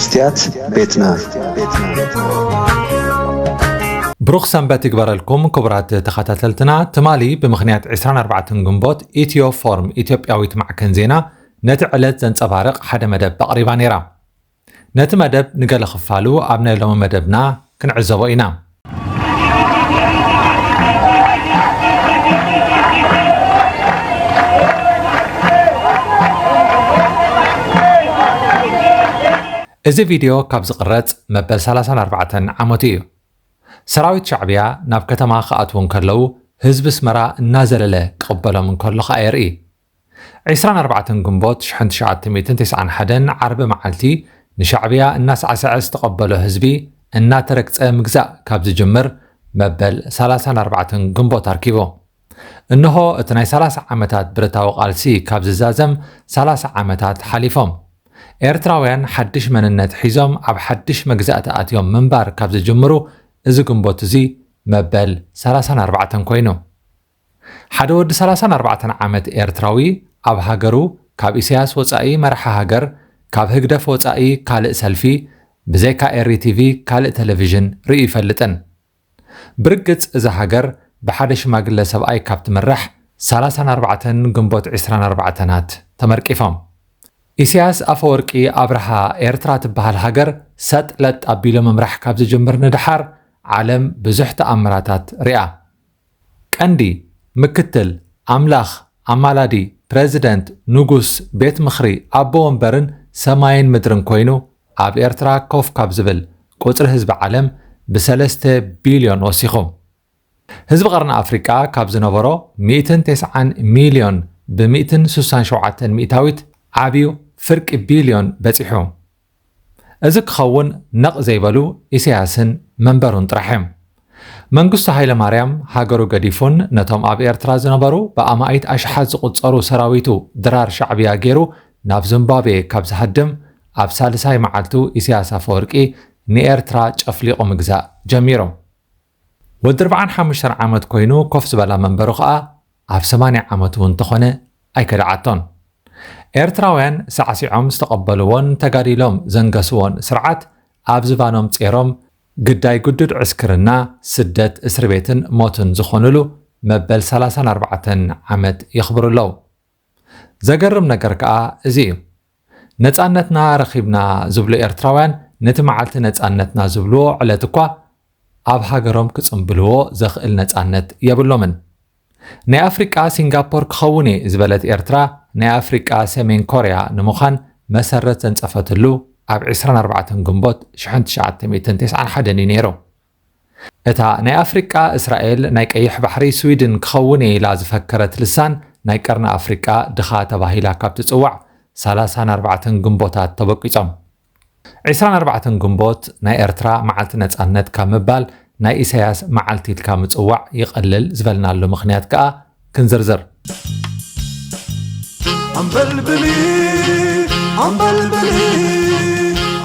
ስትያት ቤትና። ብሩኽ ሰንበት ይግበረልኩም ክቡራት ተኸታተልትና። ትማሊ ብምኽንያት ዕስራን ኣርባዕተን ግንቦት ኢትዮ ፎርም ኢትዮጵያዊት ማዕከን ዜና ነቲ ዕለት ዘንጸባርቕ ሓደ መደብ ኣቕሪባ ነይራ። ነቲ መደብ ንገለ ክፋሉ ኣብ ናይ ሎሚ መደብና ክንዕዘቦ ኢና። እዚ ቪድዮ ካብ ዝቕረጽ መበል ሰላሳን ኣርባዕተን ዓመቱ እዩ። ሰራዊት ሻዕብያ ናብ ከተማ ክኣትዉ እንከለዉ ህዝቢ ኣስመራ እናዘለለ ክቕበሎም እንከሎ ከኣ የርኢ። ዕስራን ኣርባዕተን ግንቦት ሽሕን ትሽዓተ ሚእትን ተስዓን ሓደን ዓርቢ መዓልቲ ንሻዕብያ እናሳዕሰዐ ዝተቐበሎ ህዝቢ እናተረግጸ ምግዛእ ካብ ዝጅምር መበል ሰላሳን ኣርባዕተን ግንቦት ኣርኪቡ። እንሆ እቲ ናይ ሰላሳ ዓመታት ብረታዊ ቃልሲ ካብ ዝዛዘም ሰላሳ ዓመታት ሓሊፎም። ኤርትራውያን ሓድሽ መንነት ሒዞም ኣብ ሓድሽ መግዛእቲ ኣትዮም ምንባር ካብ ዝጅምሩ እዚ ግንቦት እዚ መበል ሰላሳን ኣርባዕተን ኮይኑ። ሓደ ወዲ ሰላሳን ኣርባዕተን ዓመት ኤርትራዊ ኣብ ሃገሩ ካብ ኢሳያስ ወጻኢ መራሒ ሃገር፣ ካብ ህግደፍ ወጻኢ ካልእ ሰልፊ፣ ብዘይካ ኤሪ ቲቪ ካልእ ቴሌቪዥን ርእዩ ይፈልጥን። ብርግጽ እዛ ሃገር ብሓደ ሽማግለ ሰብኣይ ካብ ትምራሕ ሰላሳን ኣርባዕተን ግንቦት ዕስራን ኣርባዕተናት ተመርቂፎም። ኢሳያስ ኣፈወርቂ ኣብርሃ ኤርትራ ትበሃል ሃገር ሰጥ ለጥ ኣቢሉ ምምራሕ ካብ ዝጅምር ንደሓር ዓለም ብዙሕ ተኣምራታት ሪኣ። ቀንዲ፣ ምክትል፣ ኣምላኽ፣ ኣማላዲ፣ ፕረዚደንት፣ ንጉስ፣ ቤት ምኽሪ፣ ኣቦ ወንበርን ሰማይን ምድርን ኮይኑ ኣብ ኤርትራ ኮፍ ካብ ዝብል ቁጽሪ ህዝቢ ዓለም ብሰለስተ ቢልዮን ወሲኹ። ህዝቢ ቀርኒ ኣፍሪቃ ካብ ዝነበሮ ሚእትን ተስዓን ሚልዮን ብሚእትን ስሳን ሸውዓተን ሚእታዊት ዓብዩ ፍርቂ ቢልዮን በጺሑ። እዚ ክኸውን ነቕ ዘይበሉ ኢሳያስን መንበሩን ጥራሕ እዮም። መንግስቱ ሃይለ ማርያም ሃገሩ ገዲፉን ነቶም ኣብ ኤርትራ ዝነበሩ ብኣማኢት ኣሽሓት ዝቑጸሩ ሰራዊቱ ድራር ሻዕብያ ገይሩ ናብ ዚምባብዌ ካብ ዝሃድም ኣብ ሳልሳይ መዓልቱ ኢሳያስ ኣፈወርቂ ንኤርትራ ጨፍሊቑ ምግዛእ ጀሚሩ። ወዲ ኣርባዓን ሓሙሽተን ዓመት ኮይኑ ኮፍ ዝበላ መንበሩ ከኣ ኣብ ሰማንያ ዓመቱ እንተኾነ ኣይከድዓቶን። ኤርትራውያን ሳዕሲዖም ዝተቐበልዎን ተጋዲሎም ዘንገስዎን ስርዓት ኣብ ዝባኖም ጼሮም ግዳይ ግዱድ ዕስክርና፣ ስደት፣ እስሪ ቤትን ሞትን ዝኾኑሉ መበል ሰላሳን ኣርባዕተን ዓመት የኽብሩ ኣለዉ። ዘገርም ነገር ከኣ እዚ እዩ። ነጻነትና ረኺብና ዝብሉ ኤርትራውያን ነቲ መዓልቲ ነጻነትና ዝብልዎ ዕለት እኳ ኣብ ሃገሮም ክጽንብልዎ ዘኽእል ነጻነት የብሎምን። ናይ ኣፍሪቃ ሲንጋፖር ክኸውን እየ ዝበለት ኤርትራ ናይ ኣፍሪቃ ሰሜን ኮርያ ንምዃን መሰረት ዘንጸፈትሉ ኣብ ዕስራን ኣርባዕተን ግንቦት ሽሕን ትሽዓተ ሚእትን ተስዓን ሓደን እዩ ነይሩ። እታ ናይ ኣፍሪቃ እስራኤል ናይ ቀይሕ ባሕሪ ስዊድን ክኸውን እየ ኢላ ዝፈከረት ልሳን ናይ ቀርኒ ኣፍሪቃ ድኻ ተባሂላ ካብ ትጽዋዕ ሰላሳን ኣርባዕተን ግንቦታት ተበቂጾም። ዕስራን ኣርባዕተን ግንቦት ናይ ኤርትራ መዓልቲ ነጻነት ካብ ምባል ናይ ኢሳያስ መዓልቲ ኢልካ ምጽዋዕ ይቐልል ዝበልናሉ ምኽንያት ከኣ ክንዝርዝር። ኣምበልብሊ ኣምበልብሊ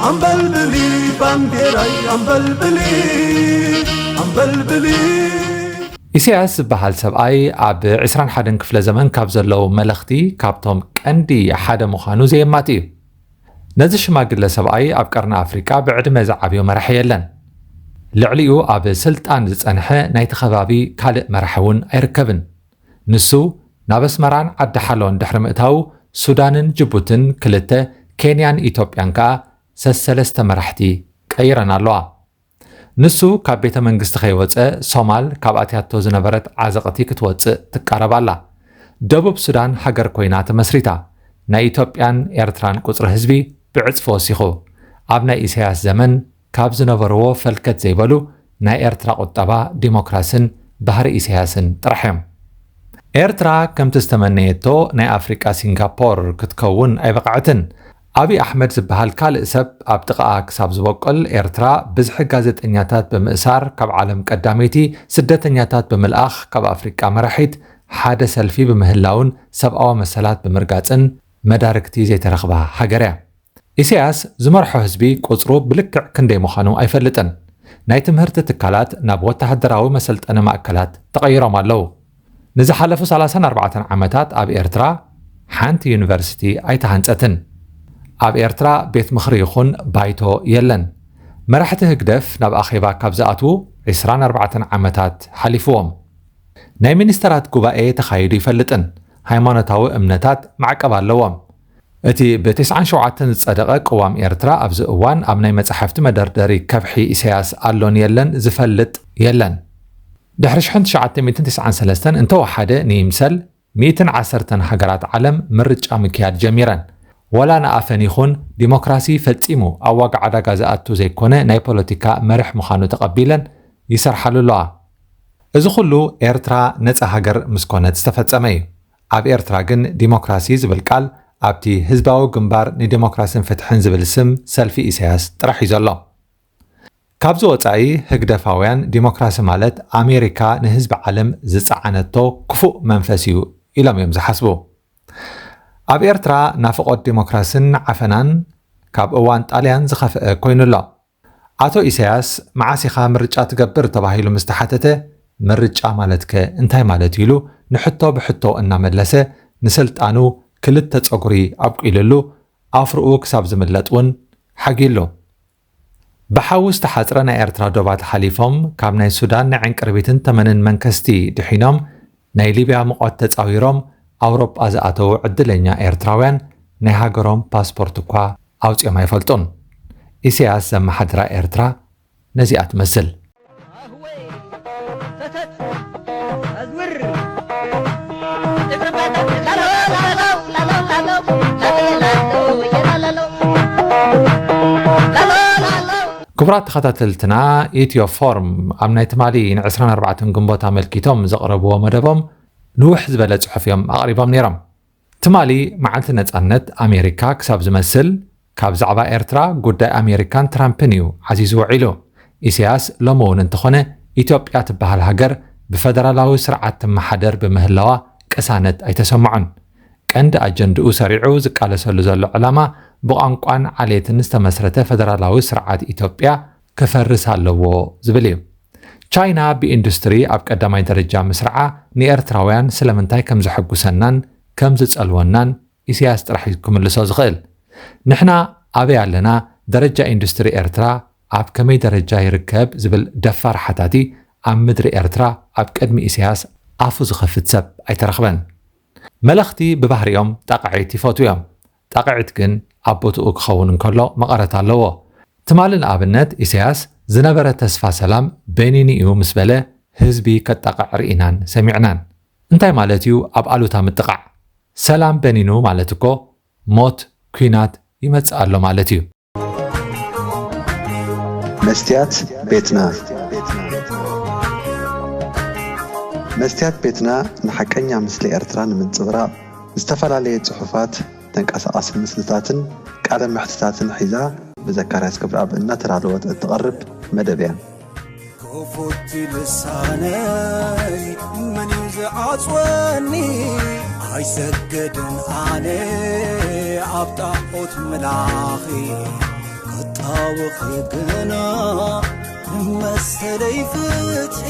ኣምበልብሊ ባንዴራይ ኣምበልብሊ ኣምበልብሊ። ኢሳያስ ዝበሃል ሰብኣይ ኣብ ዕስራን ሓደን ክፍለ ዘመን ካብ ዘለዉ መለኽቲ ካብቶም ቀንዲ ሓደ ምዃኑ ዘየማት እዩ። ነዚ ሽማግለ ሰብኣይ ኣብ ቀርኒ ኣፍሪቃ ብዕድመ ዝዓብዮ መራሒ የለን። ልዕሊኡ ኣብ ስልጣን ዝጸንሐ ናይቲ ከባቢ ካልእ መራሒ እውን ኣይርከብን። ንሱ ናብ ኣስመራን ዓዲ ሓሎን ድሕሪ ምእታዉ ሱዳንን ጅቡትን ክልተ፣ ኬንያን ኢትዮጵያን ከኣ ሰሰለስተ መራሕቲ ቀይረን ኣለዋ። ንሱ ካብ ቤተ መንግስቲ ከይወጸ ሶማል ካብ ኣትያቶ ዝነበረት ዓዘቕቲ ክትወጽእ ትቃረብ ኣላ። ደቡብ ሱዳን ሃገር ኮይና ተመስሪታ። ናይ ኢትዮጵያን ኤርትራን ቁጽሪ ህዝቢ ብዕጽፊ ወሲኹ። ኣብ ናይ ኢሳያስ ዘመን ካብ ዝነበርዎ ፈልከት ዘይበሉ ናይ ኤርትራ ቁጠባ፣ ዲሞክራስን ባህሪ ኢሳያስን ጥራሕ እዮም። ኤርትራ ከምቲ ዝተመነየቶ ናይ ኣፍሪቃ ሲንጋፖር ክትከውን ኣይበቕዐትን። ኣብይ ኣሕመድ ዝበሃል ካልእ ሰብ ኣብ ጥቓኣ ክሳብ ዝበቁል ኤርትራ ብዝሒ ጋዜጠኛታት ብምእሳር ካብ ዓለም ቀዳመይቲ፣ ስደተኛታት ብምልኣኽ ካብ ኣፍሪቃ መራሒት ሓደ ሰልፊ ብምህላውን ሰብኣዊ መሰላት ብምርጋጽን መዳርግቲ ዘይተረኽባ ሃገር እያ። ኢሳያስ ዝመርሖ ህዝቢ ቁጽሩ ብልክዕ ክንደይ ምዃኑ ኣይፈልጥን። ናይ ትምህርቲ ትካላት ናብ ወተሃደራዊ መሰልጠኒ ማእከላት ተቐይሮም ኣለዉ። ንዝሓለፉ ሰላሳን ኣርባዕተን ዓመታት ኣብ ኤርትራ ሓንቲ ዩኒቨርሲቲ ኣይተሃንጸትን። ኣብ ኤርትራ ቤት ምኽሪ ይኹን ባይቶ የለን። መራሕቲ ህግደፍ ናብ ኣኼባ ካብ ዝኣትዉ ዕስራን ኣርባዕተን ዓመታት ሓሊፍዎም። ናይ ሚኒስተራት ጉባኤ ተኻይዱ ይፈልጥን። ሃይማኖታዊ እምነታት ማዕቀብ ኣለዎም። እቲ ብ ተስዓን ሸውዓተን ዝጸደቐ ቅዋም ኤርትራ ኣብዚ እዋን ኣብ ናይ መጻሕፍቲ መደርደሪ ከብሒ ኢሳያስ ኣሎን የለን ዝፈልጥ የለን። ድሕሪ ሽሕን ትሽዓተ ሚእትን ተስዓን ሰለስተን እንተወሓደ ንይምሰል ሚእትን ዓሰርተን ሃገራት ዓለም ምርጫ ምክያድ ጀሚረን። ዋላ ንኣፈን ይኹን ዲሞክራሲ ፈጺሙ ኣብ ዋጋ ዕዳጋ ዝኣቱ ዘይኮነ ናይ ፖለቲካ መርሕ ምዃኑ ተቐቢለን ይሰርሓሉ ኣለዋ። እዚ ኩሉ ኤርትራ ነጻ ሃገር ምስ ኮነት ዝተፈጸመ እዩ። ኣብ ኤርትራ ግን ዲሞክራሲ ዝብል ቃል ኣብቲ ህዝባዊ ግንባር ንዲሞክራስን ፍትሕን ዝብል ስም ሰልፊ ኢሳያስ ጥራሕ እዩ ዘሎ። ካብዚ ወጻኢ ህግደፋውያን ዲሞክራሲ ማለት ኣሜሪካ ንህዝቢ ዓለም ዝጸዓነቶ ክፉእ መንፈስ እዩ ኢሎም እዮም ዝሓስቡ። ኣብ ኤርትራ ናፍቖት ዲሞክራስን ዓፈናን ካብ እዋን ጣልያን ዝኸፍአ ኮይኑ ኣሎ። ኣቶ ኢሳያስ መዓስ ኢኻ ምርጫ ትገብር ተባሂሉ ምስ ተሓተተ፣ ምርጫ ማለትከ እንታይ ማለት እዩ ኢሉ ንሕቶ ብሕቶ እናመለሰ ንስልጣኑ ክልተ ጸጉሪ ኣብቂሉሉ ኣፍርኡ ክሳብ ዝምለጥ እውን ሓጊሉ። ብሓዊ ዝተሓጽረ ናይ ኤርትራ ዶባት ሓሊፎም ካብ ናይ ሱዳን ናይ ዕንቅርቢትን ተመንን መንከስቲ ድሒኖም ናይ ሊብያ ምቖት ተጻዊሮም ኣውሮጳ ዝኣተዉ ዕድለኛ ኤርትራውያን ናይ ሃገሮም ፓስፖርት እኳ ኣውጺኦም ኣይፈልጡን። ኢሳያስ ዘመሓድራ ኤርትራ ነዚኣ ትመስል። ክቡራት ተኸታተልትና ኢትዮ ፎርም ኣብ ናይ ትማሊ ን ዕስራን ኣርባዕተን ግንቦት ኣመልኪቶም ዘቕረብዎ መደቦም ንውሕ ዝበለ ጽሑፍ እዮም ኣቕሪቦም ነይሮም። ትማሊ መዓልቲ ነጻነት ኣሜሪካ ክሳብ ዝመስል ካብ ዛዕባ ኤርትራ ጉዳይ ኣሜሪካን ትራምፕን እዩ ዓዚዙ ውዒሉ። ኢሳያስ ሎሚ እውን እንተኾነ ኢትዮጵያ ትበሃል ሃገር ብፈደራላዊ ስርዓት ትመሓደር ብምህላዋ ቅሳነት ኣይተሰምዖን። ቀንዲ ኣጀንድኡ ሰሪዑ ዝቃለሰሉ ዘሎ ዕላማ ብቋንቋን ዓሌትን ዝተመስረተ ፈደራላዊ ስርዓት ኢትዮጵያ ክፈርስ ኣለዎ ዝብል እዩ። ቻይና ብኢንዱስትሪ ኣብ ቀዳማይ ደረጃ ምስርዓ ንኤርትራውያን ስለምንታይ ከም ዘሐጉሰናን ከም ዝጸልወናን ኢሳያስ ጥራሕ እዩ ክምልሶ ዝኽእል። ንሕና ኣበይ ኣለና? ደረጃ ኢንዱስትሪ ኤርትራ ኣብ ከመይ ደረጃ ይርከብ? ዝብል ደፋር ሓታቲ ኣብ ምድሪ ኤርትራ ኣብ ቅድሚ ኢሳያስ ኣፉ ዝኸፍት ሰብ ኣይተረኽበን። መለኽቲ ብባህሪኦም ጣቕዒት ይፈትዉ እዮም። ጣቕዒት ግን ኣብ ቦትኡ ክኸውን እንከሎ መቐረት ኣለዎ። ትማሊ ንኣብነት ኢሳያስ ዝነበረ ተስፋ ሰላም በኒኑ እዩ ምስ በለ ህዝቢ ከጣቕዕ ርኢናን ሰሚዕናን። እንታይ ማለት እዩ ኣብ ኣሉታ ምጥቓዕ? ሰላም በኒኑ ማለት እኮ ሞት፣ ኲናት ይመጽእ ኣሎ ማለት እዩ። መስትያት ቤትና። መስትያት ቤትና ንሓቀኛ ምስሊ ኤርትራ ንምንጽብራቕ ዝተፈላለየ ጽሑፋት፣ ተንቀሳቓሲ ምስልታትን ቃለ መሕትታትን ሒዛ ብዘካርያስ ክብረኣብ እናተዳለወት እትቐርብ መደብ እያ። ክፉት ልሳነይ መን እዩ ዝዓጽወኒ? ኣይሰግድን ኣነ ኣብ ጣዖት ምላኺ፣ ክጣወኺ ግና ንመሰለይ ፍትሒ።